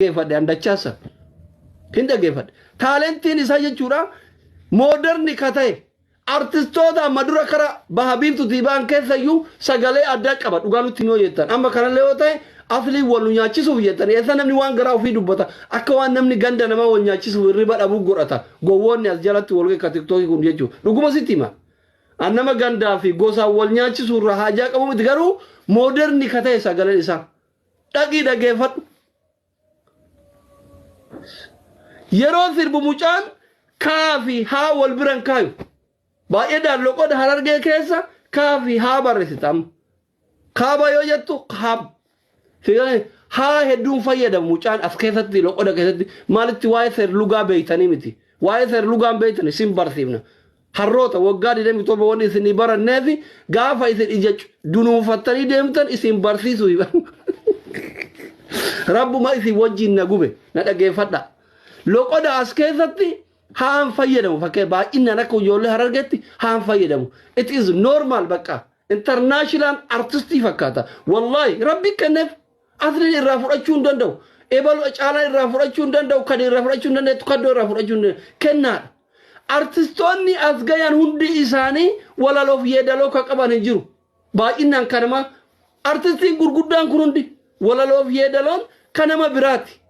Dhaggeeffadhe andachaasa. Hin dhaggeeffadhe. Taalentiin isaa jechuudha mooderni ka ta'e artistoota amma dura kara baha biiftutii ba'an keessayyuu sagalee addaa qaba dhugaa nutti himuu jettan. Amma kanallee yoo ta'e aslii wal nu nyaachisuuf jettan eessa namni waan garaa ofii dubbata akka waan namni ganda namaa wal nyaachisuuf hirriba dhabuu godhata gowwoonni as jalatti wal ka tiktookii kun jechuudha. Dhuguma sitti hima. An nama gandaa fi gosaan wal nyaachisuu irraa haajaa qabu miti garuu mooderni ka ta'e sagaleen isaa. Dhaqii dhageeffadhu. Yeroo sirbu mucaan kaa fi haa wal bira hin kaayu. Baay'eedhaan loqoda harargee keessa kaa fi haa barreessita amma. Kaaba yoo jettu kaab. Haa hedduun fayyadamu mucaan as keessatti loqoda keessatti maalitti waa'ee seerlugaa beeytanii miti. Waa'ee seerlugaan beeytan isin barsiifna. Harroota waggaa 27 wanni isinii baranneefi gaafa isin ija dunuunfattanii deemtan isin barsiisuu. Rabbuma isin wajjin na gube na dhageeffadha. Loqoda as keessatti haan fayyadamu fakkee baay'inaan akka ijoollee harargeetti haan fayyadamu. It is normal bakka international artistii fakkaata. Wallahi rabbi kenneef asliin irraa fudhachuu hin danda'u. Ebalu caalaa irraa fudhachuu hin danda'u. Kan irraa fudhachuu hin danda'u. Kaddoo irraa fudhachuu hin danda'u. Kennaadha. Artistoonni as gayan hundi isaanii walaloof yeedaloo kan qaban hin jiru. Baay'inaan kanama artistiin gurguddaan kun hundi walaloof yeedaloon kan nama biraati.